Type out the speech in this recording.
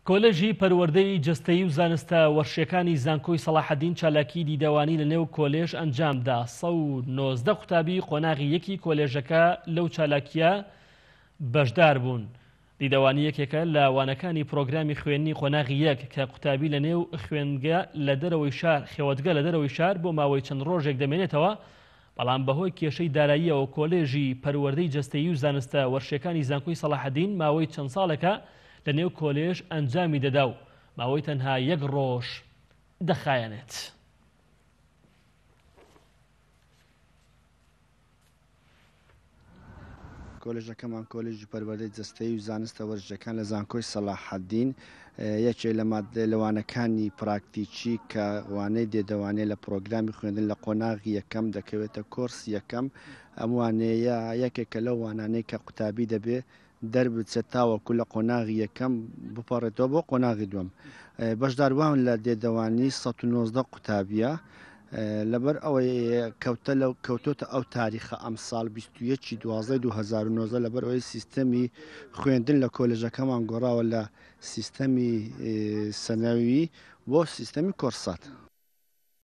کۆلێژی پەروەردەی جەستەیی و زانستە وەرشیەکانی زانکۆی سەڵاحەدین چالاکی دیدەوانی لە نێو کۆلێژ ئەنجامدا. 119 قوتابی قۆناغی یەکی کۆلێژەکە لەو چالاکیە بەشدار بوون. دیدەوانی یەکێکە لە وانەکانی پرۆگرامی خوێندنی قۆناغی یەک کە قوتابی لە نێو خوێندگە لە دەرەوەی شار خێوەتگە لە دەرەوەی شار بۆ ماوەی چەند ڕۆژێک دەمێنێتەوە، بەڵام بەهۆی کێشەی داراییەوە کۆلێژی پەروەردەی جەستەیی و زانستە وەرشیەکانی زانکۆی سەڵاحەدین ماوەی چەند ساڵێکە لە نێو کۆلێژ ئەنجامی دەدا و ماوەی تەنها یەک ڕۆژ دەخایەنێت. کۆلێژەکەمان کۆلێژی پەروەردەی جەستەیی و زانستە وەرزشیەکان لە زانکۆی سەلاحەدین یەکێک لە مادە لە وانەکانی پراکتیکی کە وانەی دێدەوانێ لە پرۆگرامی خوێندن لە قۆناغی یەکەم دەکەوێتە کۆرسی یەکەم ئەم وانەیە یەکێکە لەو وانانەی کە قوتابی دەبێ دەربچێت تاوەکو لە قۆناغی یەکەم بپەڕێتەوە بۆ قۆناغی دووەم. بەشداربووان لە دێدەوانی 119 قوتابییە، لەبەر ئەوەی کەوتە لەو کەوتۆتە ئەو تاریخە ئەمساڵ 21 ی 12 2019 لەبەر ئەوەی سیستەمی خوێندن لە کۆلێژەکەمان گۆڕاوە لە سیستەمی سەنەوی بۆ سیستەمی کۆرسات.